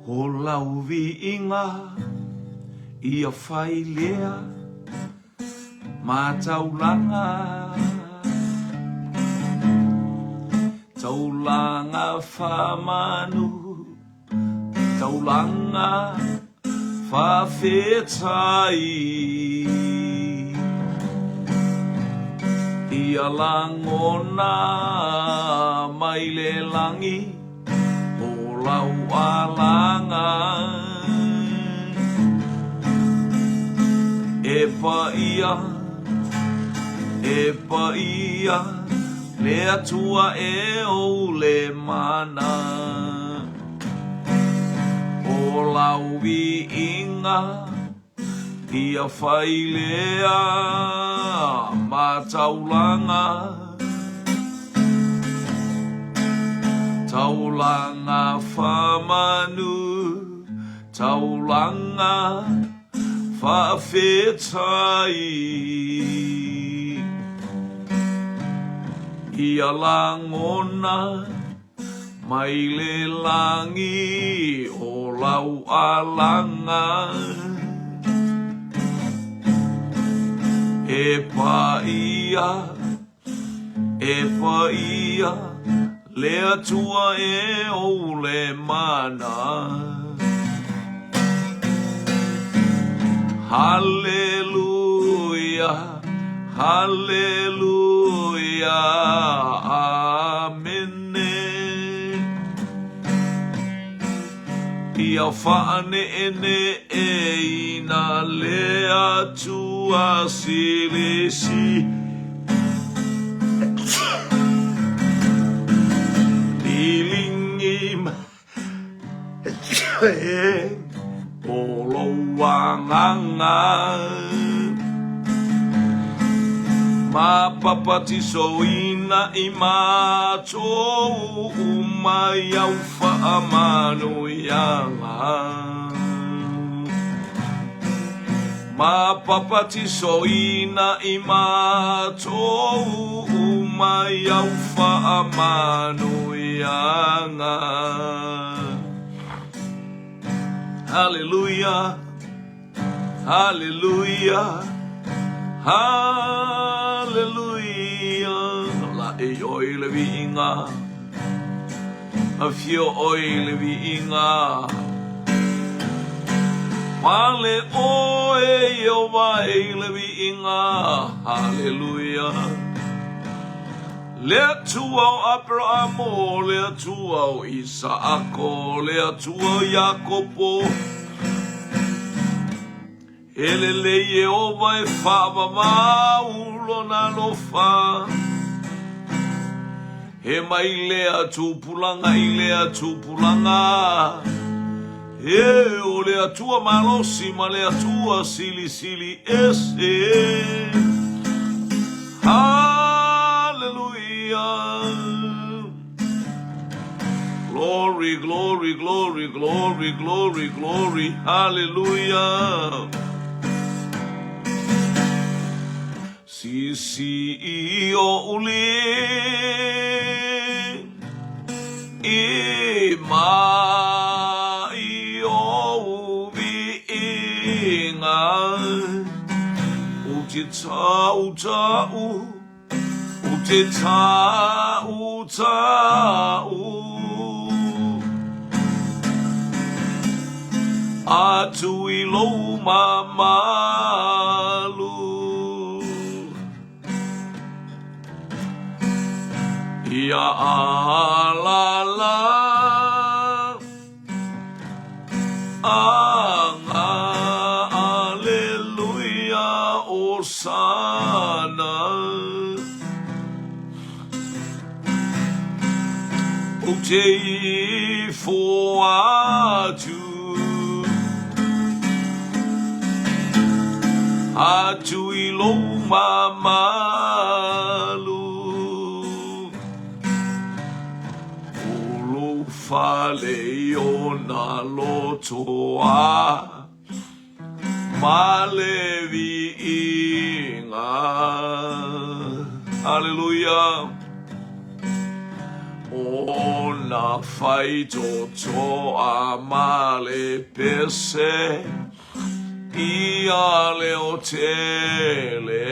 O lau viiga ia fai lea ma taulaga, taulaga faamanu, taulaga faafetai. Ia lagona mai le lagi o lau alaga E paia, e paia le Atua e ou le mana O lau viiga Ia fai lea ma taulaga, taulaga faamanu, taulaga faafetai. Ia lagona Mai le lagi o lau alaga E paia, e paia le Atua e ou le mana. Haleluia, haleluia, amene. Ia faaneeneeina le Atua Silisili. Liligi mai. E o lou agaga ma papatisoina i matou uma i au faamanuiaga. Ma papatisoina i matou uma i au faamanuiaga. Hallelujah, hallelujah, hallelujah. Laʻi ʻoe i le viiga, afio ʻoe i le viiga. Pale ʻoe Ieova i le viiga, hallelujah. Le Atua o Aperahamo, le Atua o Isaako, le Atua o Iakopo, E lelei Ieova e faavavau lona alofa, E mai lea tupulaga i lea tupulaga, E o le Atua malosi ma le Atua silisili ese. Hallelujah. Glory, glory, glory, glory, glory, glory. Hallelujah. Sisi i o uli i ma i o uvi inga u te tau tau u te tau tau atu i lou mamalu. Ia alala Anga Aleluia Osana Ou te ifo atu Atu i lou mamalu O lou fale i ona loto a ma le viiga. Aleluia. Ona faitotoa ma le pese ia leo tele.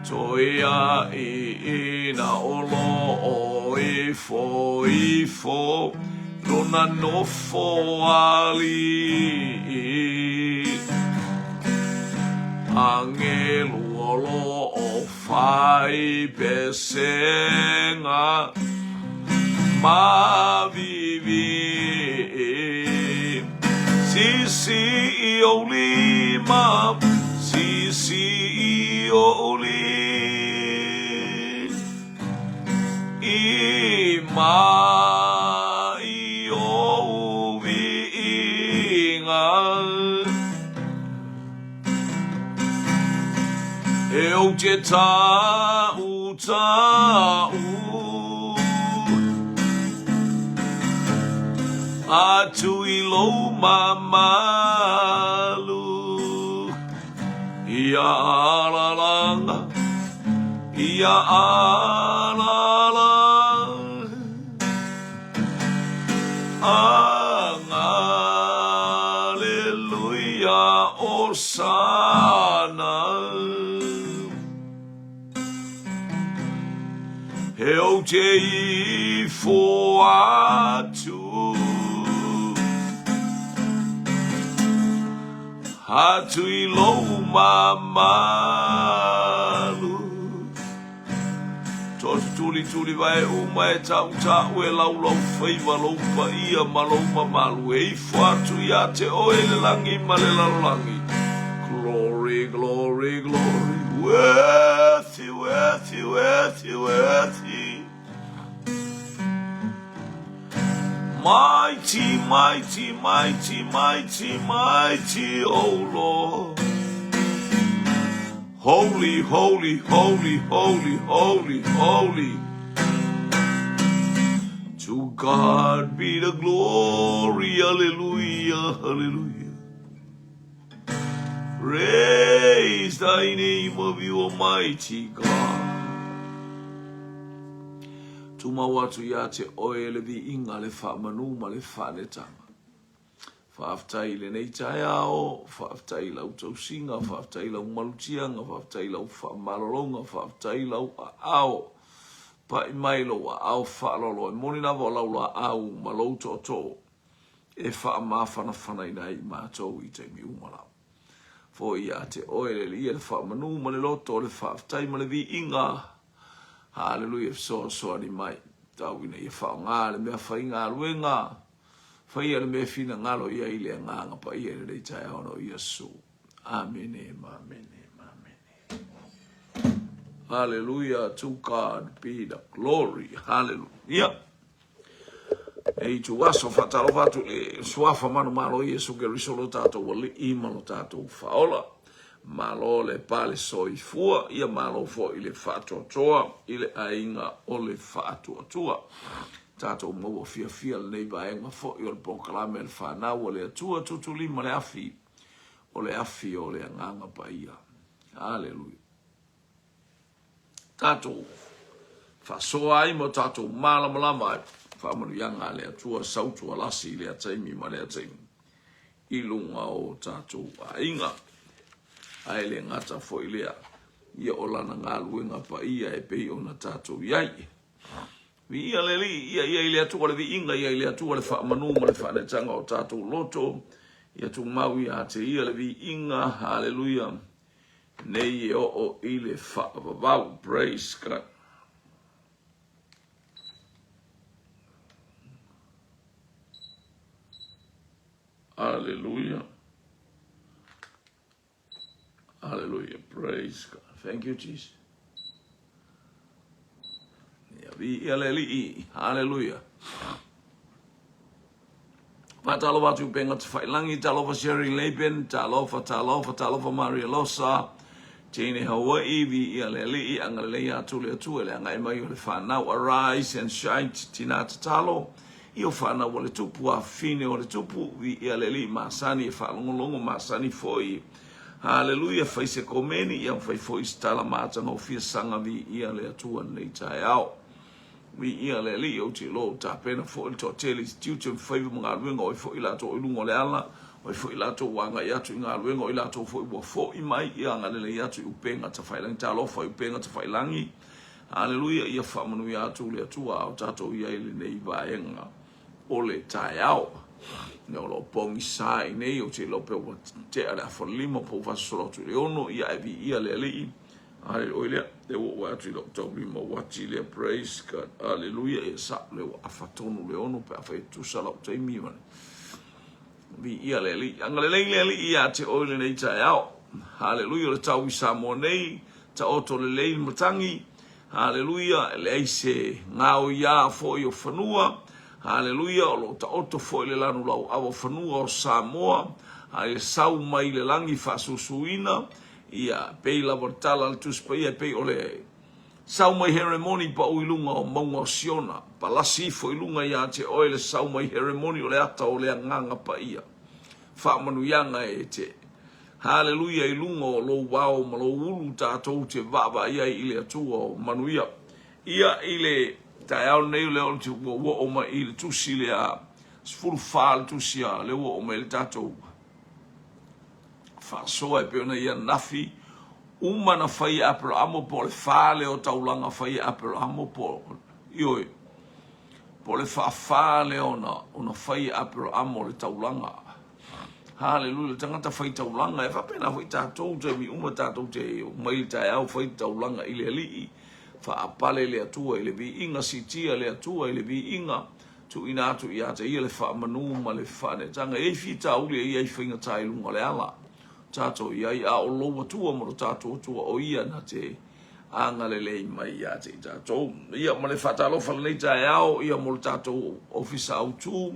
Toia i ina o lo o ifo ifo lona nofo alii. Angelu o lo o Fai pesega ma vivi Sisi i ou lima, sisi i ou lima i ou viiga. E ou te tāu tāu Atu i lou mamalu Ia alalanga Ia alalanga Aleluia, Hosana. E ou te ifo atu, atu i lou mamalu. Toatutulituli vae uma e taʻutaʻu e laulau faiva lou paia ma lou mamalu e ifo atu iā te oe le lagi ma le lalolagi. Glory, glory, glory, worthy, worthy, worthy, worthy. Mighty, mighty, mighty, mighty, mighty, O Lord. Holy, holy, holy, holy, holy, holy. To God be the glory, hallelujah, hallelujah. Praise thy name of you, Almighty God. Tumau atu iā te oe le viiga le faamanu ma le faanetaga. Faafetai i lenei taeao, faafetai i lau tausiga, faafetai i lau malutiaga, faafetai i lau faamalologa, faafetai i lau aao. Pai mai lou aao faaaloalo e moni lava o lau laau ma lou tootoo e faamafanafanaina ai i matou i taimi uma lava. Foi ia te oe le Alii le faamanu ma le loto o le faafetai ma le viiga. Haleluia, fesoasoani mai. Tau ina ia faaaoga le mea faigaluega. Faia le mea e finagalo i ai le Agaga Paia i lenei taeao ona o Iesu. Amene ma amene ma amene. Hallelujah, to God be the glory. Hallelujah. E i tu aso whatalofa atu le suafa manu malo Iesu Keriso lo tātou ali'i ma lo tātou whaola. Malo le pale soifua, ia malo foi le whaatoatoa i le aiga o le whaatuatua. Tatou maua fiafia lenei vaega foi o le polokalame a le fanau a le Atua tutulima le afi o le afi o le Agaga Paia. Aleluia. Tatou faasoa ai ma tatou malamalama ai faamanuiaga a le Atua sautualasi i lea taimi ma lea taimi i luga o tatou aiga. Ae le gata foi lea, ia o lana galuega paia e pei ona tatou i ai. Viia le Alii, ia ia i le Atua le viiga, ia i le Atua le faamanu ma le faanetaga o tatou loto, ia tumau ia te ia le viiga, haleluia, nei e oo i le faavavau. Praise God. Hallelujah. Hallelujah. Praise God. Thank you, Jesus. Ia viia le Alii. Hallelujah. Faatalofa atu i Penga Tafailangi, talofa Sherry Laben, talofa, talofa, talofa Maria Losa, Jane Hawaii, viia le Alii, agalelei atu le Atua i le agai mai o le whanau, arise and shine, tina tatalo, I o whanau o le tupu, a fine o le tupu, viia le Alii, masani e faalogologo, masani foi. Haleluia, fai se komeni, ia fai foi se tala matagofie saga viia le Atua lenei taeao. Viia le Alii, ou te iloa ua tapena foi le toatele i tiute ma faiva ma galuega, o ai foi i latou o i luga o le ala, o ai foi i latou ua agai atu i galuega, o i latou foi ua foi mai, ia agalelei atu i upega tafailangi. Talofa i upega tafailangi. Haleluia, ia faamanuia atu le Atua a o tatou i ai i lenei vaega o le taeao. Ia o lo o pogisa i nei, ou te iloa pe ua tea le afa lima po ua faasosolo atu i le ono, ia ae viia le Alii. Oi lea, lea ua ou vaai atu i lau taulima uati lea, praise God, haleluia, ia sa'o lea ua afa tonu le ono pe afai e tusa lau taimi ma le viia le Alii. Agalelei le Alii ia te oe lenei taeao. Haleluia, o le tau i Samoa nei, taoto lelei le matagi, haleluia, e leai se gaoiā foi o fanua, haleluia, o lo o taoto foi le lanulauava o fanua o Samoa, a ia sau mai le lagi faasusuina, Ia, pei lava o le tala a le Tusi Paia, e pei o le sau mai Heremoni pau i luga o mauga o Siona, palasi ifo i luga ia te oe le sau mai Heremoni o le ata o le Agaga Paia. Faamanuiaga e te. Haleluia i luga o lou ao ma lou ulu tatou te vaavaai ai i le Atua o manuia. Ia, i le taeao lenei o lea ou te ua oo mai i le tusi lea 14 le tusi a lea ua oo mai le tatou faasoa e pei ona i ananafi, uma na fai e Aperahamo po o le fa lea o taulaga fai e Aperahamo po o, ioe, po o le faafa lea ona, ona fai e Aperahamo le taulaga. Haleluia, le tagata fai taulaga, e faapena foi tatou taimi uma tatou te omai i le taeao fai taulaga i le Alii, faapale le Atua i le viiga, siitia le Atua i le viiga, Tuuina atu ia te ia le faamanu ma le faaneetaga. E i ai fitauli e i ai faigata i luga o le ala tatou i ai, a o lou Atua ma lo tatou Atua, o ia na te agalelei mai ia te i tatou. Ia, ma le faatalofa lenei taeao, ia mo le tatou ofisa autu,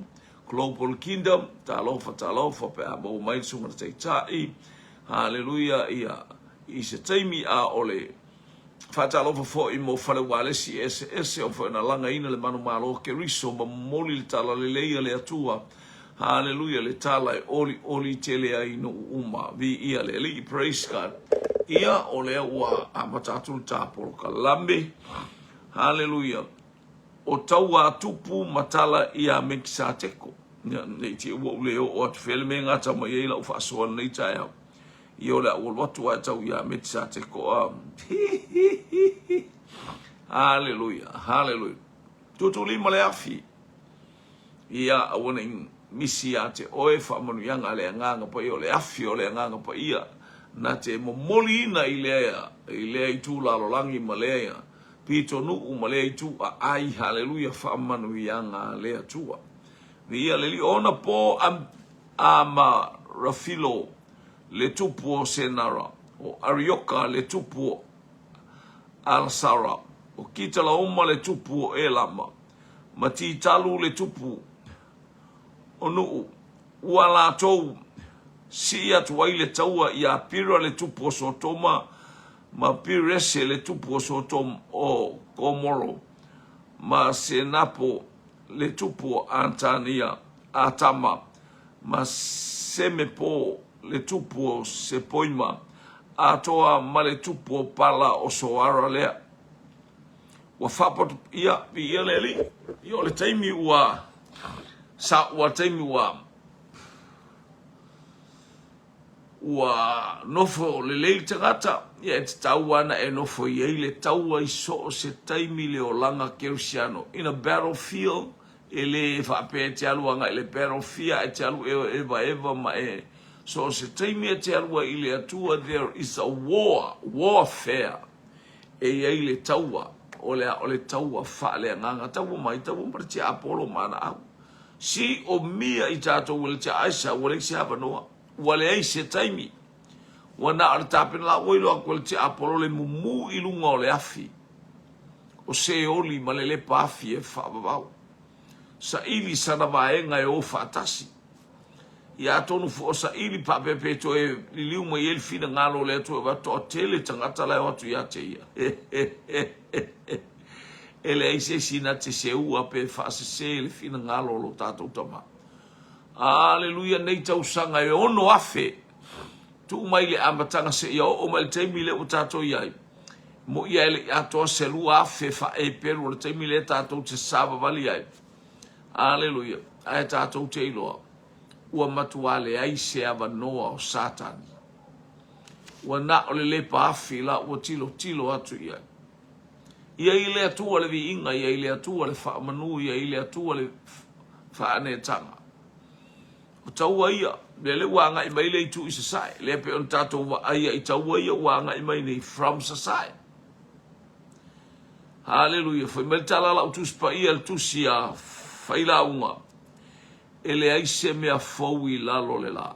Global Kingdom, talofa, talofa, pe a maua mai le susuga i le Taitai, haleluia, ia, i se taimi, a o le Faatalofa foi mo fale ualesi eseese o foi na lagaina le manumalo o Keriso ma momoli le tala lelei a le Atua. Haleluia, le tala e olioli tele ai nuu uma. Viia le Alii, praise God. Ia, o lea ua amata atu le ta polokalame. Haleluia. O taua tupu ma tala ia Mekisateko. Ia, nei te ua ou le oo atu fea le mea e gata mai ai lau faasoa lenei taeao. Ia o le a ou alu atu ae tau ia Metisatekoa. Haleluia, haleluia. Tuutuulima le afi. Ia aua ne i misi ia te oe faamanuiaga a le Agaga Paia, o le afi o le Agaga Paia na te momoliina i lea, i lea itu lalolagi ma lea pitonuu ma lea itu aai. Haleluia, faamanuiaga a le Atua. Viia le Alii. Ona po Amarafilo le tupu o Senara, o Arioka le tupu o Alasara, o Kitalaoma le tupu o Elama, ma Titalu le tupu o Nuu, ua latou sii atu ai le taua iā Pira le tupu o Sotoma ma Pirese le tupu o Sotoma o Komoro, ma Senapo le tupu o Antania, Atama, ma Semepo le tupu o Sepoima, atoa ma le tupu o Pala o Soara lea. Ua faapoto, ia, viia le Alii. Ia, o le taimi ua, sa, ua taimi ua, ua nofo lelei le tagata, ia e tatau lava ona e nofo i ai le taua i so o se taimi le olaga kerisiano. In a battlefield, E le faapea e te alu agai i le battlefield ae te alu e evaeva ma e so o se taimi e te alu ai i le Atua, there is a war, warfare, e i ai le taua, o le a o le taua faaleagaga, taua mai, taua ma le tiapolo ma ana au. Si o mia i tatou e le tiaaisa, ua leai se avanoa, ua leai se taimi, ua na o le tapena la ua iloa atu e le tiapolo le mumu i luga o le afi. O Seoli ma le lepa afi e faavavau. Saili sana vaega e o faatasi. Ia atonu foi o saili paapepe toe liliu mai ai le finagalo o le Atua e vaai toatele tagata la e o atu ia te ia. E leai se isi na te seua pe faasese le finagalo o lo tatou Tama. Aleluia, nei tausaga e 6,000 tuu mai le amataga seia oo mai le taimi lea ua tatou i ai. Moʻi a e le i atoa se 2000 faa-Eperu o le taimi lea tatou te savavali ai. Aleluia! Ae tatou te iloa, ua matuā leai se avanoa o Satani. Ua na o le lepa afi la ua tilotilo atu i ai. Ia i le Atua le viiga, ia i le Atua le faamanu, ia i le Atua le faaneetaga. O taua ia, lea le ua agai mai le itu i sasae, lea pei ona tatou vaaia i taua ia ua agai mai nei from sasae. Haleluia, fai mai le tala a lau Tusi Paia, le tusi a Failauga, e leai se mea fou i lalo o le la.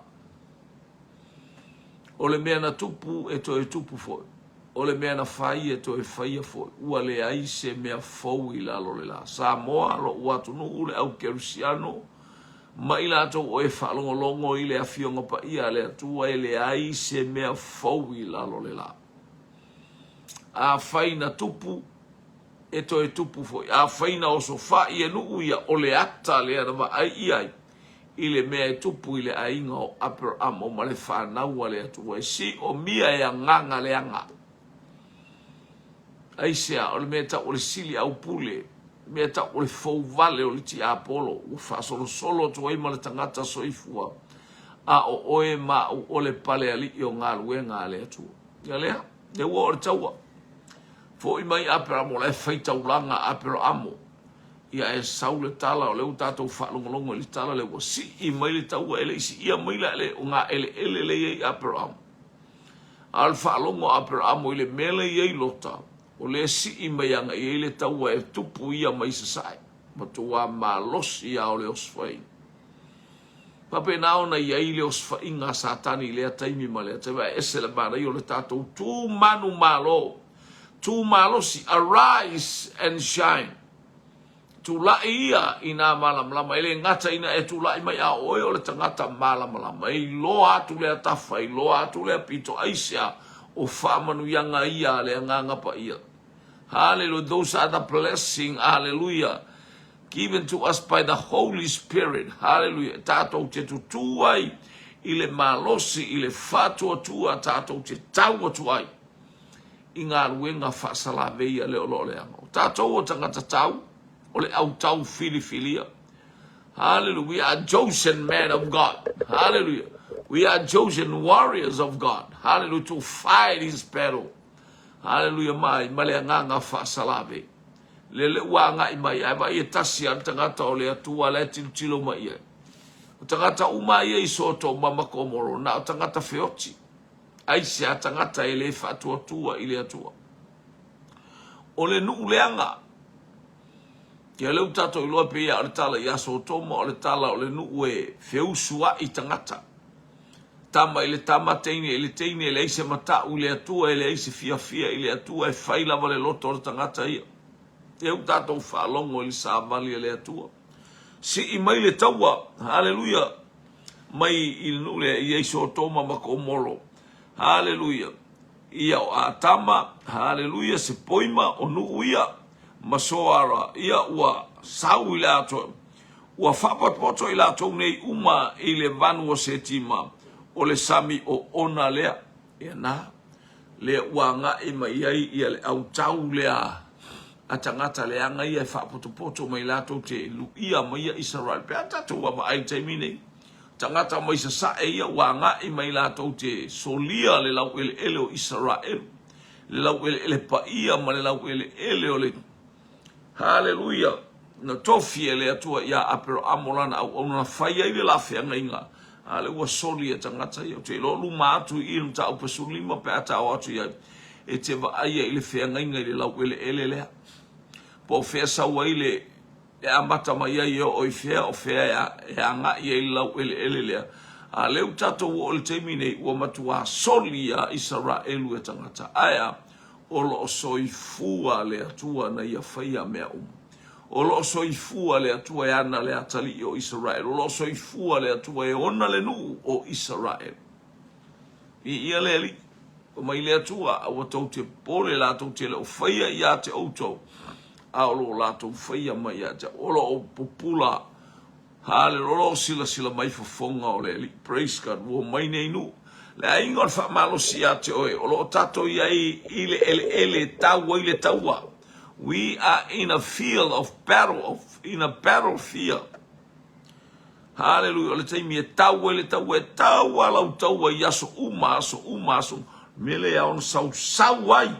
O le mea na tupu e toe tupu foi. O le mea na fai e toe faia foi. Ua leai se mea fou i lalo o le la. Samoa, lou atunuu, le au kerisiano, ma i latou o e faalogologo i le Afioga Paia a le Atua, e leai se mea fou i lalo o le la. Afai na tupu, e toe tupu foi. Afai na osofai e nuu ia, o le ata lea na vaai i ai i le mea e tupu i le aiga o Aperamo ma le fanau a le Atua, e siomia e agaga leaga. Aisea? O le mea tau o le sili aupule, mea tau o le fou vale o le tiapolo, ua faasolosolo atu ai ma le tagata soifua, a o oe ma au o le pale alii o galuega a le Atua. Ia lea, lea ua oo le taua. Foi mai Aperamo, o la e fai taulaga Aperamo. Ia e sau le tala, o lea ua tatou faalogologo i le tala lea ua sii mai le taua, e le i siia mai la le o ngā eleele lea i ai Aperamo. A o le faalogo a Aperamo i le mea lea i ai Lota, o lea e sii mai agai i ai le taua e tupu ia mai sasae. Matua malosi lava o le osofaiga. Faapena ona i ai le osofaiga a Satani i lea taimi ma lea taimi, ae ese le manaia o le tatou tu manumalo, tu malosi, arise and shine. Tulai ia i nā malamalama, e le gata ina e tulai mai a o oe o le tagata malamalama, e iloa atu lea tafa, iloa atu lea pito, aisea o faamanuiaga ia a le Agaga Paia. Hallelujah, those are the blessing, hallelujah, given to us by the Holy Spirit, hallelujah, tatou te tutū ai i le malosi, i le faatuatua, tatou te tau atu ai i galuega faasalavei a le o lo o leaga. O tatou o tagata tau, o le au tau filifilia. Hallelujah. We are chosen men of God. Hallelujah. We are chosen warriors of God. Hallelujah. To fight his battle. Hallelujah mai ma le agaga faasalavei. Le le ua agai mai, ae vaai e tasi lava le tagata o le Atua la e tilotilo mai i ai. O tagata uma ia i Sotoma ma Komoro, na o tagata feoti. Aisea tagata e le faatuatua i le Atua. O le nuu leaga. Ia lea ua tatou iloa pei o le tala ia Sotoma, o le tala o le nuu e feusuai tagata. Tama i le tama, teine i le teine, e leai se matau i le Atua, e leai se fiafia i le Atua, e fai lava le loto o le tagata ia. Lea ua tatou faalogo i le savali a le Atua. Sii mai le taua, haleluia, mai i le nuu lea i ai Sotoma ma Komoro, haleluia, ia o Atama, haleluia, Sepoima, o nuu ia, ma Soara, ia ua sau i le atoa. Ua faapotopoto i latou nei uma i le vanu o Setima, o le sami oona lea. Ia na, lea ua agai mai ai ia le autau lea a tagata leaga ia e faapotopoto mai latou te luia mai ia Isaraelu. Pe a tatou vaavaai i le taimi nei, tagata mai sasae ia ua agai mai latou te solia le laueleele o Isaraelu, le laueleele paia ma le laueleele o le Haleluia! Na tofi e le Atua iā Aperamo lana auauna na fai ai le la feagaiga, a lea ua soli e tagata ia. Ou te iloa o luma atu i i le mataupu 15 pe a tao atu i ai, e te vaaia i le feagaiga i le laueleele lea. Po o fea sau ai le e amata mai ai e oo i fea, o fea e agai ai le laueleele lea. A lea ua tatou oo i le taimi nei, ua matuā soli iā Isaraelu e tagata. Ae a? O lo o soifua le Atua na ia faia mea uma. O lo o soifua le Atua e ana le atalii o Isaraelu. O lo o soifua le Atua e ona le nuu o Isaraelu. Viia le Alii. Fai mai le Atua, aua tou te popole, latou te le o faia ia te outou, a o lo o latou faia mai ia te au. O lo o pupula Haleluia, o lo o silasila mai fofoga o le Alii. Praise God, ua omai nei nuu. Le aiga o le faamalosi ia te oe, o lo o tatou i ai i le eleele e tau ai le taua. We are in a field of battle, of, in a battlefield. Hallelujah. O le taimi e tau ai le taua, e tau a lau taua i aso uma, aso uma, aso uma. Mea lea ona sausau ai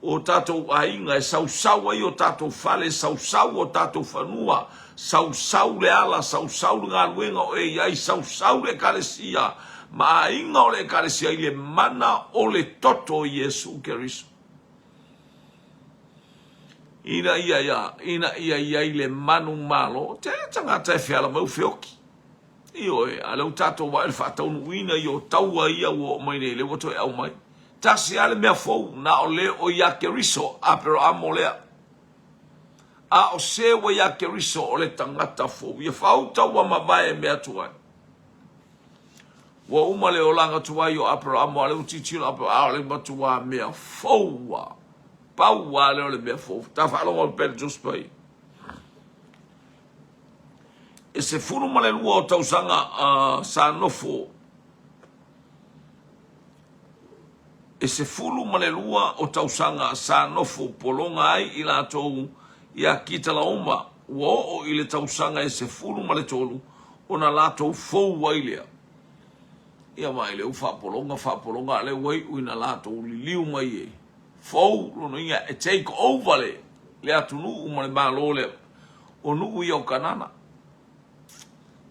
o tatou aiga, e sausau ai o tatou fale, e sausau o tatou fanua, sausau le ala, sausau le galuega o e i ai, sausau le ekalesia ma aiga o le ekalesia i le mana o le toto o Iesu Keriso. Ina ia ia, ina ia i ai le manumalo, tele tagata e feala mai ua feoki. Ioe, a o lea ua tatou vaai i le faataunuuina ia o taua ia ua oo mai nei, lea ua toe aumai. Tasi lava le mea fou, na o le o ia Keriso, Aperahamo lea. A o se ua ia Keriso o le tagata fou, ia faauta ua mavae mea tuai. Ua uma le olaga tuai o Aperahamo, a o lea ua tilotilo Aperahamo, a o le matuā mea fou lava. Pau lava lea o le mea fou. Ta faalogo pea le Tusi Paia. E 12 o tausaga sa nofo E 12 o tausaga sa nofo pologa ai i latou iā Kitalaoma, ua oo i le tausaga e 13 ona latou fou ai lea. Ia vaai lea ua faapologa faapologa a lea ua iu ina latou liliu mai e fou, lona uiga e take over le le atunuu ma le Malo lea o nuu ia o Kanana.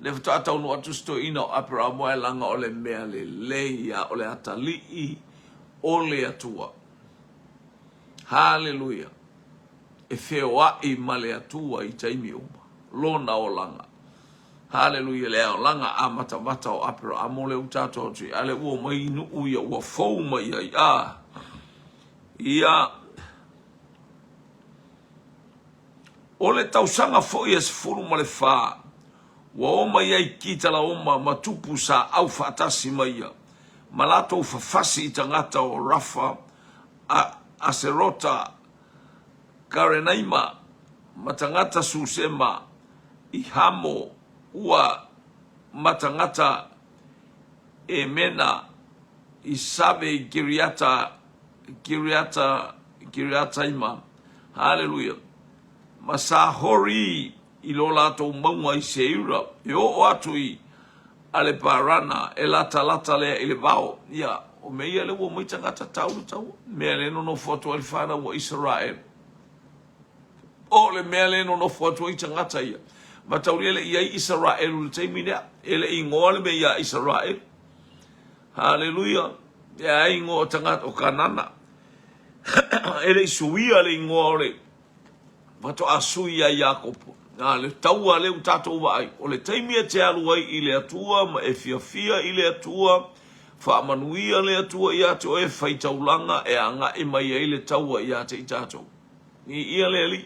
Lea faatoa taunuu atu si toeaina o Aperamo ae laga o le mea lelei a o le atalii o le Atua. Haleluia! E feoai ma le Atua i taimi uma, lona olaga. Haleluia! Le olaga amatamata o Aperamo lea ua tatou atu ai, a lea ua omai i nuu ia ua fou mai ai. Ah, ia. O le tausaga foi e 14, ua o mai ai Kitalaoma ma tupu sa au faatasi ma ia, ma latou fafasi i tagata o Rafa, a Aserota, Karenaima, ma tagata Susema, i Hamo, ua ma tagata Emena, i Save i Kiriata, Kiriata, Kiriataima, Haleluia! Ma sa Hori i lo latou mauga i Seira, e oo atu i Aleparana, e latalata lea i le vao. Ia, o mea ia lea ua omai tagata tau le taua, mea lea e nonofo atu ai le fanau a Isaraelu. O le mea lea e nonofo atu ai tagata ia. Mataulia e le i i ai Isaraelu i le taimi lea. E le i igoa le mea ia Isaraelu. Haleluia! E ai igoa o tagata o Kanana. E le i suia le igoa o le faatoa sui ia Iakopo. A le taua lea ua tatou vaai, o le taimi e te alu ai i le Atua ma e fiafia i le Atua, faamanuia le Atua ia te oe, fai taulaga e agai mai ai le taua ia te i tatou. Viia le Alii.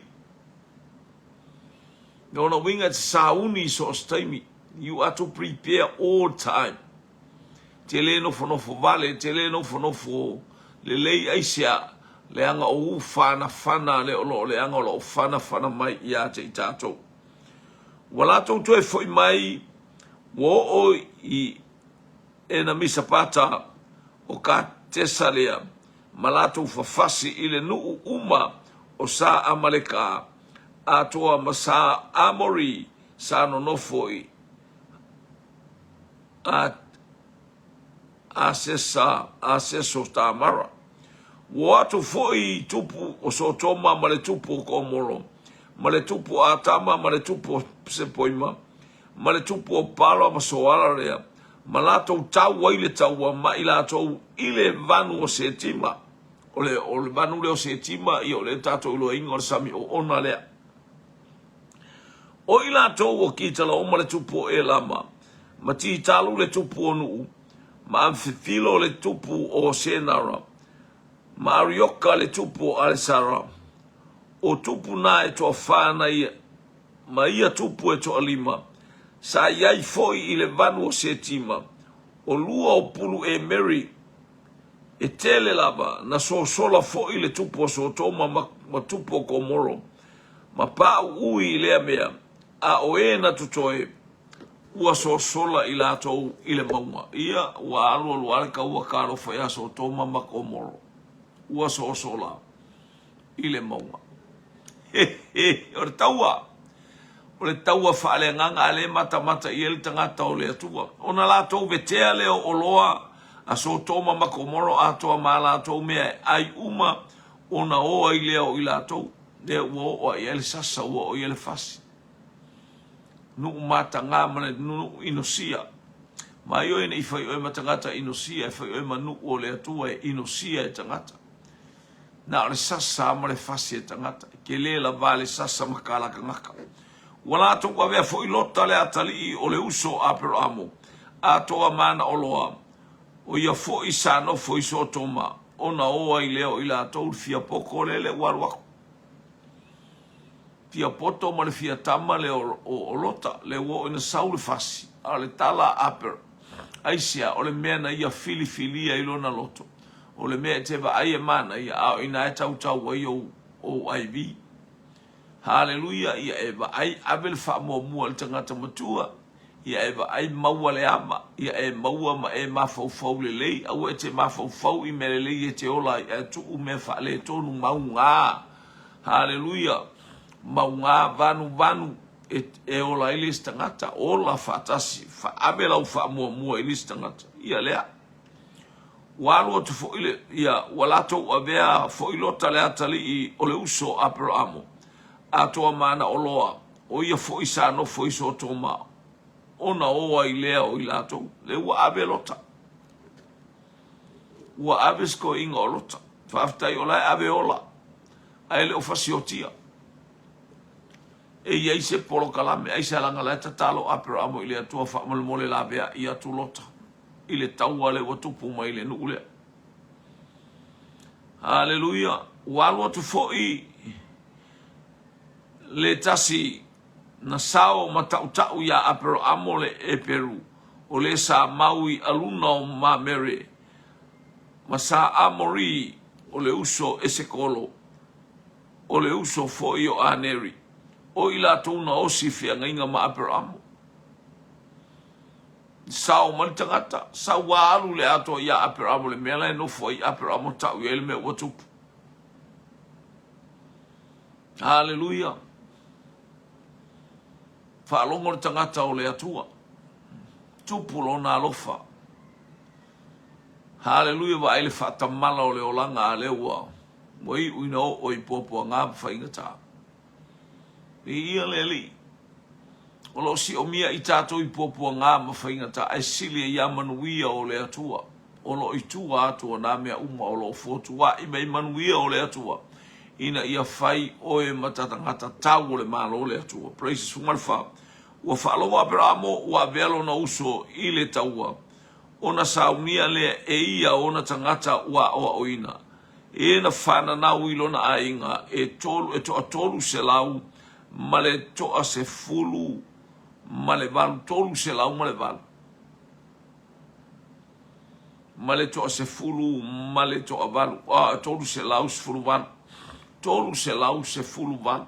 Lona uiga e te sauni i so o se taimi. You are to prepare all time. Te le nofonofo vale, te le nofonofo lelei aisea, leaga o u fanafana le o loo leaga o loo fanafana mai ia te i tatou. Ua latou toe foi mai, ua oo i Enamisapata o Katesa lea, ma latou fafasi i le nuu uma o sa Amaleka atoa ma sa Amori sa nonofo i a Asesa, Aseso Tamara. Ua o atu foi i tupu o Sotoma ma le tupu o Komoro, ma le tupu o Atama ma le tupu o Sepoima, ma le tupu o Pala ma Soara lea, ma latou tau ai le taua ma i latou i le vanu o Setima. O le, o le vanu lea o Setima, ia o lea tatou iloaina o le sami oona lea. O i latou o Kitalaoma le tupu o Elama, ma Titalu le tupu o Nuu, ma Amfifilo le tupu o Senara, ma Arioka le tupu o Alesara, o tupu na e toafa na ia, ma ia tupu e toalima, sa i ai foi i le vanu o Setima, o lua o pulu Emeri, E tele lava, na sosola foi le tupu o Sotoma ma, ma tupu o Komoro, ma paʻuʻui i lea mea, a o e na totoe, Ua sosola i latou i le mauga. Ia, ua alualu lava le taua talofa ia Sotoma ma Komoro. Ua sosola i le mauga. O le taua, o le taua faaleagaga a le matamata i ai le tagata o le Atua. Ona latou vetea lea o oloa a Sotoma ma Komoro atoa ma a latou mea e ai uma, ona o ai lea o i latou, lea ua oo i ai le sasa, ua oo i ai le fasi. Nuu mataga ma le nuu inosia. Mai oe ne i fai oe ma tagata inosia, e fai oe ma nuu o le Atua e inosia e tagata. Na o le sasa ma le fasi e tagata, e kele lava le sasa ma kalakanaka. Ua latou avea foi Lota le atalii o le uso o Aperamo, atoa ma ana oloa, o ia foi sa nofo i Sotoma, ona o ai lea o i latou le fia poto lele ua alu aku. Fia poto ma le fia tama lea o Lota, lea ua oo ina sau le fasi, a o le tala a Aper, aisea, o le mea na ia filifilia i lona loto, o le mea e te vaai e manaia, a o ina e tautau ai ou, ou IV. Haleluia, ia e vaai, ave le faamuamua i le tagata matua, ia e vaai maua le ava, ia e maua ma e mafaufau lelei, aua e te mafaufau i mea lelei e te ola ai, ae tuu mea faaletonu mauga. Haleluia, mauga vanuvanu e, e ola ai le isi tagata, ola faatasi, faave lau faamuamua i le isi tagata. Ia lea. Ua alu atu foi le, ia, ua latou avea foi Lota le atalii o le uso o Aperamo, atoa ma ana oloa, o ia foi sa nofo i Sotoma, ona o ai lea o i latou, lea ua ave Lota. Ua ave si toeaina o Lota. Faafetai o la e ave ola, ae le o fasiotia. E i ai se polokalame, aisea leaga la e tatalo Aperamo i le Atua faamolemole laveai atu Lota i le taua lea ua tupu mai i le nuu lea. Haleluia! Ua alu atu foi le tasi na sao ma tautau iā Aperamo le Eperu, o le sa mau i aluna o Mamere, ma sa Amori o le uso o Esekolo, o le uso foi o Aneri, o i latou na osi feagaiga ma Aperamo. Sao mai le tagata, sau ua alu le atoa iā Aperamo le mea la e nofo ai Aperamo tau i ai le mea ua tupu. Haleluia! Faalogo le tagata o le Atua. Tupu lona alofa. Haleluia, vaai le faatamala o le olaga a lea ua ua iu ina oo i puapuaga ma faigata. Viia le Alii. O lo o siomia i tatou i puapuaga ma faigata, ae sili ai lava manuia o le Atua. O lo o i tua atu o nā mea uma o lo o fotuaʻi mai manuia o le Atua, ina ia fai oe ma tagata tau o le Malo o le Atua. Praise 14. Ua faalogo Aperamo ua avea lona uso i le taua, ona saunia lea e ia ona tagata ua aoaoina, e na fananau i lona aiga e tolu, e toatolu selau ma le toasefulu ma le valu, 308 ma le toasefulu ma le toavalu, ah, 318, 318.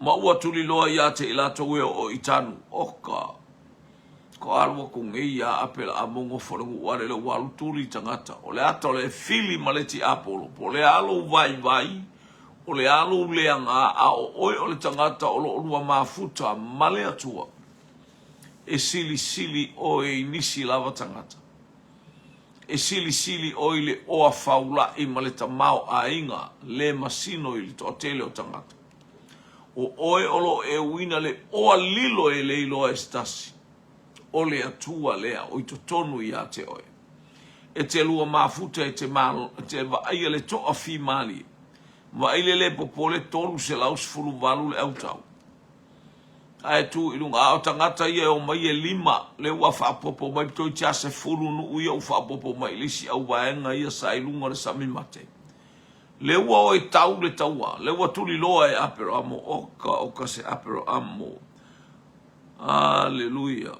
Ma ua tuliloa ia te i latou e oo i Tanu, oka, ko alu aku nei ia Apela a mo nofo le nuu ale le ua alu tuli tagata. O le ata o le fili ma le tiapolo, po o le a lou vaivai, o le a lou leaga, a o oe o le tagata o lo o lua mafuta ma le Atua, e silisili oe i nisi lava tagata. E silisili oe i le oa faulaʻi ma le tamaoaiga le masino i le toatele o tagata. O oe o lo o e uina le oa lilo e le iloa e se tasi, o le Atua lea o i totonu ia te oe. E te lua mafuta e te, e te vaaia le toafimalie. Vaai le le popole 318 le autau. Ae tu i luga, a o tagata ia e omai e lima, lea ua faaopoopo mai toeitiiti lava sefulu nuu ia ua faaopoopo mai i le isi auvaega ia sa i luga o le sami mate. Lea ua o e tau le taua, lea ua tuliloa e Aperamo, oka oka se Aperamo. Aleluia.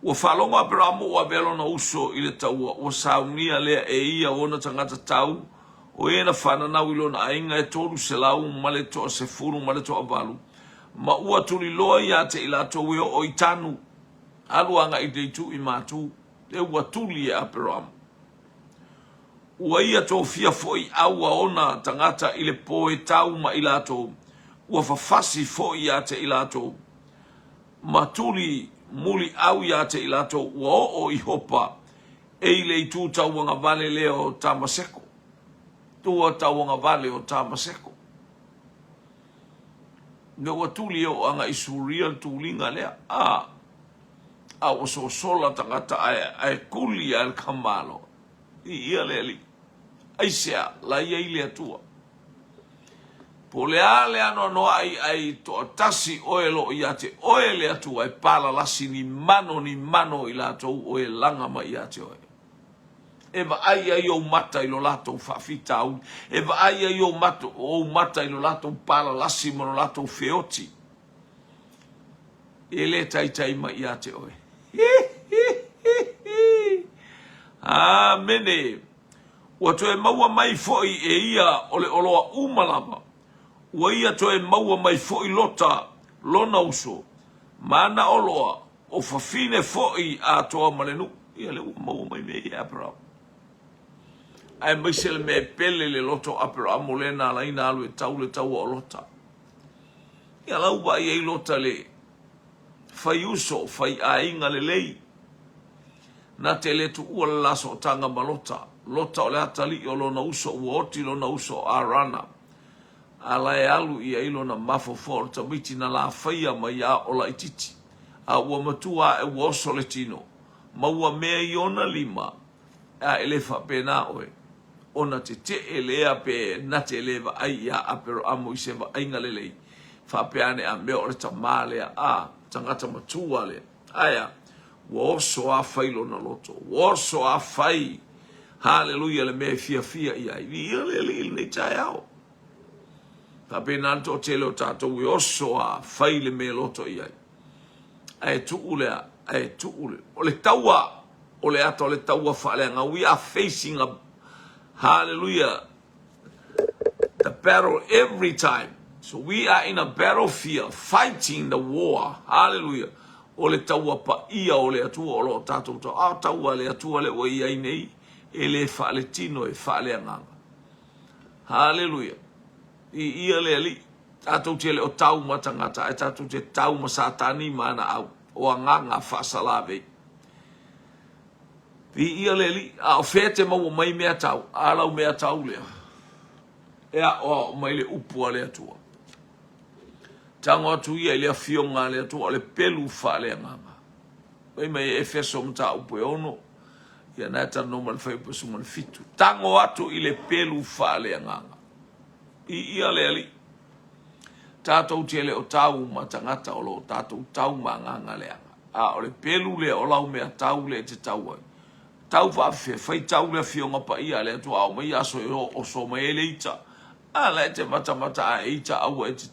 Ua faalogo Aperamo ua avea lona uso i le taua, ua saunia lea e ia ona tagata tau, o e na fananau i lona aiga e 300 ma le toasefulu ma le toavalu. Ma ua tuliloa ia te i latou e oo i Tanu, alu agai i le itu i Matu, e ua tuli e Aperamo. Ua ia tofia foi aua ona tagata i le po e tau ma i latou, ua fafasi foi ia te i latou, ma tuli muli au ia te i latou ua oo i Hopa, e i le itu tauagavale lea o Tamaseko. Tua tauagavale o Tamaseko. Ina ua tuli e oo agai i Suria le tuliga lea, a, a ua sosola tagata ae, ae kuli lava le tamaloa. Viia le Alii. Aisea? La i ai le Atua. Po o le a le anoanoai ae toatasi oe lo o ia te oe le Atua e palalasi ni mano ni mano i latou o e laga mai ia te oe. E vaai ai ou mata i lo latou faafitauli, e vaai ai ou mata, ou mata i lo latou palalasi ma lo latou feoti. E le taitai mai ia te oe. Amene. Ua toe maua mai foi e ia o le oloa uma lava. Ua ia toe maua mai foi Lota, lona uso, ma ana oloa, o fafine foi atoa ma le nuu. Ia lea ua maua mai mea ia e Aperamo. Aemaise le mea e pele le loto o Aperamo lea na ala ai ona alu e tau le taua o Lota. Ia la ua vaai ai Lota le fai uso, fai aiga lelei. Na te le tuua le la sootaga ma Lota. Lota o le atalii o lona uso, ua oti lona uso o Arana. A la e alu i ai lona mafaufau o le tamaiti na la faia mai a o laititi. A ua matua ae ua oso le tino, ma ua mea i ona lima, a e le faapena oe, ona tetee lea pe na te le vaai iā Aperamo i se vaaiga lelei, faapea ane a mea o le tamā lea, a, tagata matua lea. Aea, ua oso a fai lona loto, ua oso a fai, haleluia, le mea e fiafia i ai. Viia le Alii i lenei taeao. Faapena le toatele o tatou e oso a fai le mea e loto i ai. Ae tuu lea, ae tuu le, o le taua, o le ata o le taua faaleaga. We are facing a, hallelujah, the battle every time. So we are in a battlefield fighting the war. Hallelujah. O le taua paia o le Atua o lo o tatou tau. A taua le Atua le ua i ai nei, e le faaletino e faaleagaga. Hallelujah. I ia le Alii. Tatou te le o tau ma tagata, ae tatou te tau ma Satani ma ana au, o agaga faasalavei. Viia le Alii, a o fea te maua mai mea tau, a lau mea tau lea, e aoao mai le upu a le Atua. Tago atu ia i le afioga a le Atua, o le pelu faaleagaga. Fai mai e Efeso mataupu e 6, ia na e talanoa ma le fuaiupu 17. Tago atu i le pelu faaleagaga. Viia le Alii. Tatou te le o tau ma tagata o lo o tatou tau ma agaga leaga. A o le pelu lea o lau mea tau lea e te tau ai. Tau faafefea, faitau le Afioga Paia a le Atua a oo mai aso e oso mai ai le ita. A la e te matamata a e ita aua e te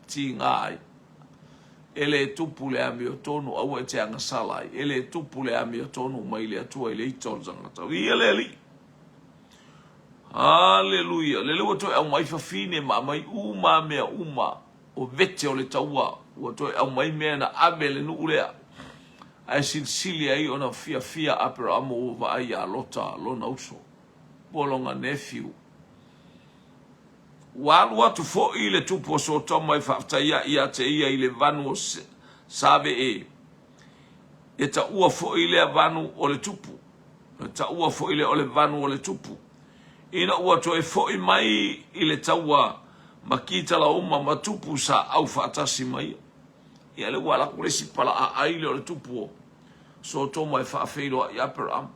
tiga ai. E le tupu le amiotonu aua e te agasala ai. E le tupu le amiotonu mai le Atua i le ita o le tagata. Viia le Alii. Haleluia! Lele ua toe aumai fafine ma aumai uma mea uma o vete o le taua, ua toe aumai mea na ave le nuu lea. Ae silisili ai ona fiafia Aperamo ua vaai iā Lota, lona uso, po o lona nephew. Ua alu atu foi le tupu o Sotoma e faafetai ia te ia i le vanu o Save-e. E taua foi lea vanu o le tupu. E taua foi lea o le vanu o le tupu. Ina ua toe foi mai i le taua ma Kitalauma ma tupu sa au faatasi ma ia. Ia lea ua alu atu le isi palaaai lea o le tupu o Sotoma e faafeiloai Aperamo.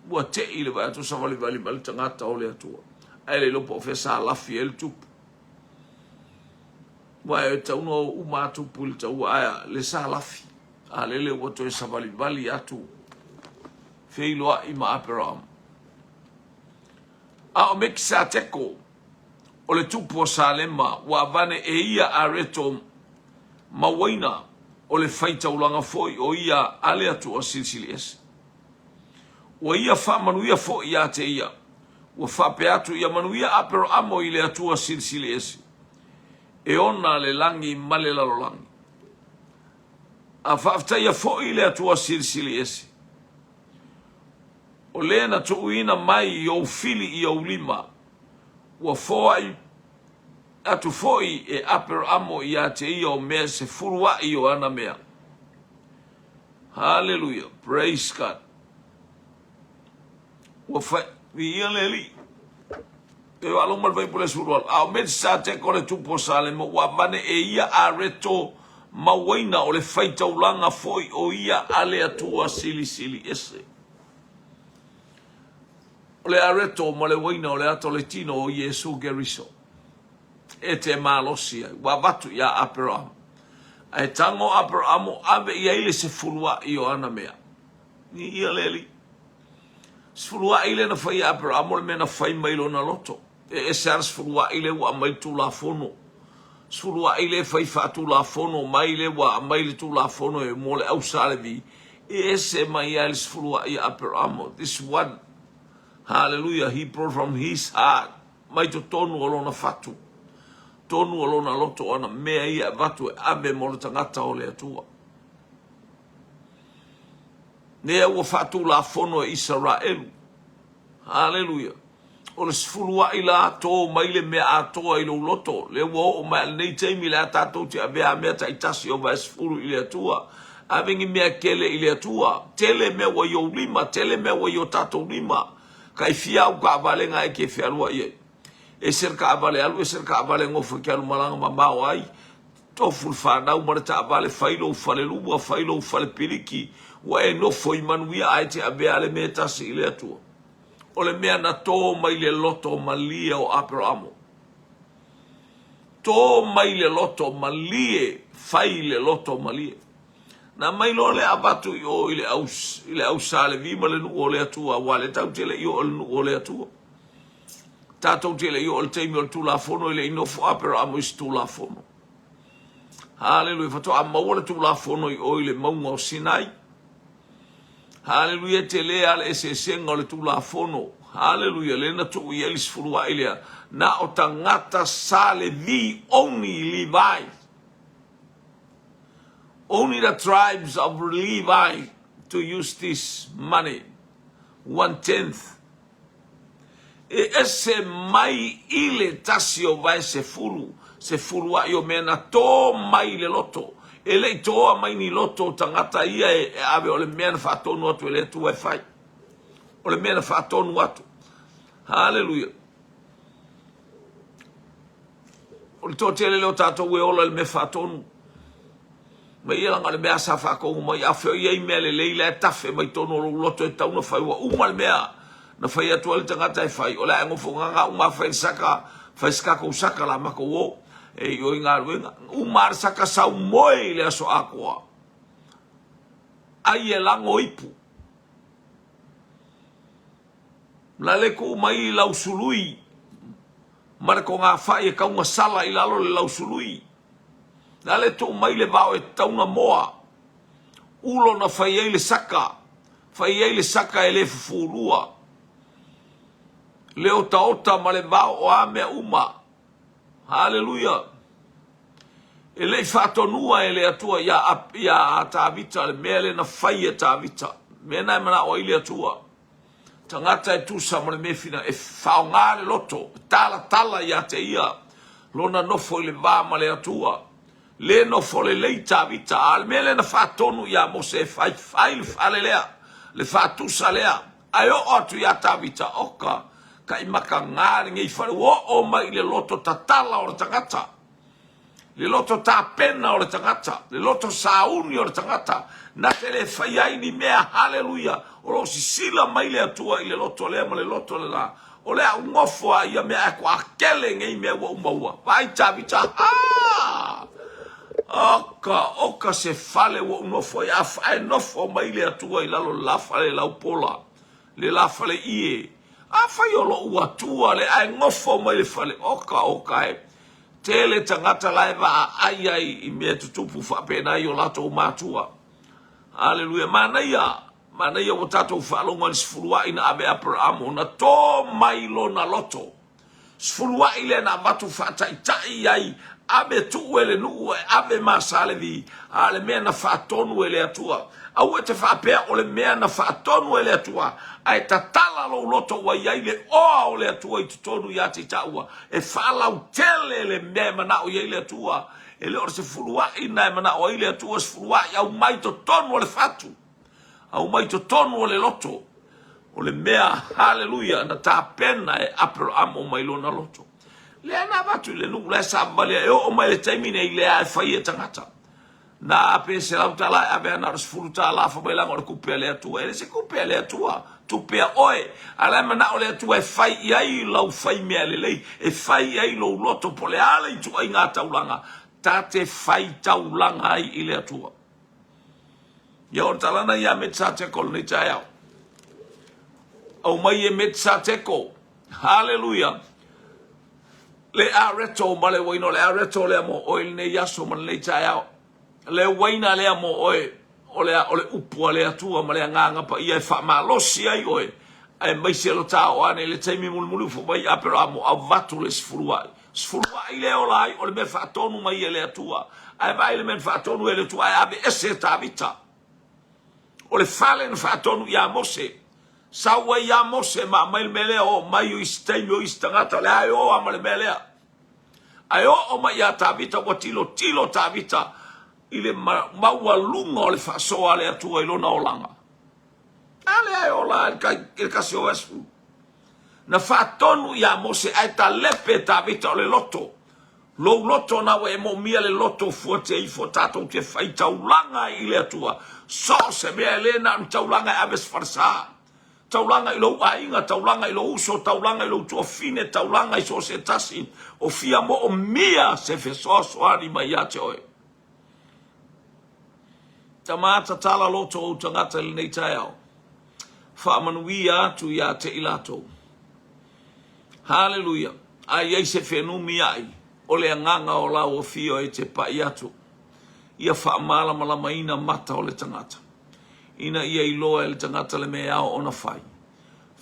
Ua tei le vaai atu savalivali mai le tagata o le Atua. Ae le iloa po o fea sa lafi ai le tupu. Aua e tatau ona o uma lava tupu i le taua, ae le sa lafi. A lele ua toe savalivali atu feiloai ma Aperamo. A o Mekisateko, o le tupu o Salema, ua avane e ia areto ma uaina, o le faitaulaga foi o ia a le Atua Silisili Ese. Ua ia faamanuia foi ia te ia, ua faapea atu, Ia manuia Aperamo i le Atua Silisili Ese. e ona le lagi ma le lalolagi. A faafetaia foi le Atua Silisili Ese, o le na tuuina mai i ou fili i ou lima, ua foai atu foi e Aperamo ia te ia o mea sefuluaʻi o ana mea. Haleluia, praise God. Ua fai, viia le Alii. E alo ma le faipule 18. A o Melisateko le tupu o Salemo, ua avane e ia areto mauaina o le faitaulaga foi o ia a le Atua Silisili Ese. O le areto ma le uaina o le ata o le tino o Iesu Keriso e te malosi ai, ua avatu iā Aperamo. Ae tago Aperamo ave i ai le sefuluaʻi o ana mea. Viia le Alii. Sefuluaʻi lea na fai e Aperamo le mea na fai mai lona loto. E ese lava le sefuluaʻi lea ua aumai le Tulafono. Sefuluaʻi lea e fai faatulafono mai lea ua aumai le Tulafono e mo le au Sa Levi. E ese mai ai le sefuluaʻi a Aperamo. This one, hallelujah, he brought from his heart, mai totonu o lona fatu, tonu o lona loto o ana mea ia e avatu e ave mo le tagata o le Atua. Lea ua faatulafono e Isaraelu. Haleluia. O le sefuluaʻi la tō mai le mea atoa i lou loto. Lea ua oo mai a lenei taimi le a tatou te avea mea taitasi o vae sefulu i le Atua. Ave ni mea tele i le Atua. Tele mea ua i ou lima, tele mea ua i o tatou lima. Kai fia au taavale na e te fealuai ai. Ese le taavale alu, ese le taavale nofo e te alu malaga mamao ai. Tofu le fanau ma le taavale, fai lou falelua, fai lou falepiliki, ua e nofo i manuia ae te avea le mea e tasi i le Atua. O le mea na tō mai le loto malie o Aperamo. Tō mai le loto malie, fai le loto malie. Na mai loa le avatu i o i le au, i le au Sa Levi ma le nuu o le Atua, aua le tatou te le i oo i le nuu o le Atua. Tatou te le i oo i le taimi o le Tulafono, e le i nofo Aperamo i se Tulafono. Haleluia, faatoa maua le Tulafono i o i le mauga o Sinai. Haleluia, e tele lava le eseesega o le Tulafono. Haleluia, lea na tuu i ai le sefuluaʻi lea, na o tagata sa Levi, only Levi. Only the tribes of Levi to use this money, one tenth. E ese mai i le tasi o vae sefulu, sefuluaʻi o mea na tō mai i le loto. E le i tōa mai ni loto o tagata ia e ave o le mea na faatonu atu e le Atua e fai. O le mea na faatonu atu. Haleluia. O le toatele lea o tatou e ola i le mea faatonu. Mai ia leaga o le mea sa faatonu mai, a fea o i ai mea lelei la e tafe mai tonu o lou loto e tatau ona fai, ua uma le mea na fai atu ai le tagata e fai, o le a e nofo gaga uma fai le saka, fai se tatou saka la matou o e i o i galuega. Uma le saka sau moe i le aso atoa. Ai e lago ipu. Na le tuu mai i lausului ma le togafai e taugasala i lalo le lausului. Na le tuu mai le vao e tatau moa. Ulo na fai ai le saka, fai ai le saka e le fufulua. Le otaota ma le vao o a mea uma. Haleluia! E le i faatonua e le Atua iā, iā Tavita le mea lea na fai e Tavita. Mea na e manao ai le Atua. Tagata e tusa ma le mea fina, e faaaoga le loto, e talatala ia te ia lona nofo i le va ma le Atua. Le nofo lelei Tavita, a o le mea lea na faatonu iā Mose e fai, fai le fale lea, le faatusa lea. Ae oo atu iā Tavita, oka, kaimakaga lenei fale, ua oo mai i le loto tatala o le tagata. Le loto tapena o le tagata, le loto sauni o le tagata, na te le fai ai ni mea, haleluia, o lo o sisila mai le Atua i le loto lea ma le loto lena, o le a ou nofo a ia mea ae toatele nei mea ua ou maua. Vaai Tavita, ha! Oka, oka se fale ua ou nofo ai, ae nofo mai le Atua i lalo le la fale laupola, le la fale ie. Afai o lou Atua le ae nofo mai le fale, oka, oka e. Tele tagata la e vaai ai i mea tutupu faapena i o latou matua. Aleluia. Manaia, manaia ua tatou faalogo i le sefuluai na ave Aperamo na tō mai lona loto. Sefuluai lea na avatu faataitai ai. Ave tuu e le nuu e ave ma Salevi, a o le mea na faatonu e le Atua. Aua e te faapea o le mea na faatonu e le Atua, ae tatala lou loto ua i ai le oa o le Atua i totonu ia te taua, e faalautele le mea e manao i ai le Atua. E le o le sefuluai na e manao ai le Atua, sefuluai aumai totonu o le fatu, aumai totonu o le loto, o le mea, haleluia, na tapena e Aperamo mai lona loto. Lea na avatu i le nuu la e savavali ai, e oo mai le taimi nei, lea e fai e tagata. Na pe $100 e ave ana o le $10 fai mai leaga o le tupe a le Atua. E le se tupe a le Atua, tupe a oe. A la e manao le Atua e fai i ai lau fai mea lelei, e fai i ai lou loto po o le a le ituaiga taulaga ta te fai taulaga ai i le Atua. Ia o le tala lena ia Metsateko lenei taeao. Aumai e Metsateko. Haleluia! Le areto ma le uaina, o le areto lea mo oe i lenei aso ma lenei taeao. Le uaina lea mo oe, o le, o le upu a le Atua ma le Agaga Paia e faamalosi ai oe, aemaise lo ta oo ane i le taimi mulimuli ua fai mai Aperamo, avatu le sefuluai. Sefuluai le ola ai, o le mea faatonu mai e le Atua. Ae vaai le mea na faatonu e le Atua, ae aveese e Tavita. O le fale na faatonu ia Mose, Sau ai ia Mose ma aumai le mea lea, oo mai o isi taimi o isi tagata, o le a e o lava ma le mea lea. Ae oo mai ia Tavita, ua tilotilo Tavita i le maualuga o le faasoa a le Atua i lona olaga. A lea e ola ai i le kasi o aso. Na faatonu ia Mose ae talepe e Tavita o le loto. Lou loto na ua e moomia le loto fuatia ifo tatou te fai taulaga ai i le Atua. So o se mea e le na o ni taulaga e ave se falesa. Taulaga i lou aiga, taulaga i lou uso, taulaga i lou tuafine, taulaga i so o se tasi o fia moomia se fesoasoani mai ia te oe. Tama tatala loto o ou tagata i lenei taeao. Faamanuia atu ia te i latou. Haleluia! A i ai se fenumiai o le agaga o lau afio e te pai atu, ia faamalamalamaina mata o le tagata, ina ia iloa e le tagata le mea e ao ona fai.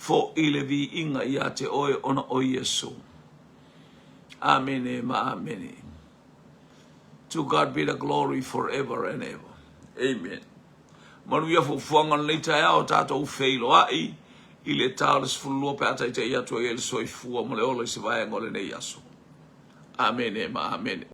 Foʻi le viiga ia te oe ona o Iesu. Amene ma amene. To God be the glory forever and ever. Amen. Manuia fuafuaga o lenei taeao, tatou feiloai i le ta o le 12 pe a taitai atu ai e le soifua ma le ola i se vaega o lenei aso. Amene ma amene.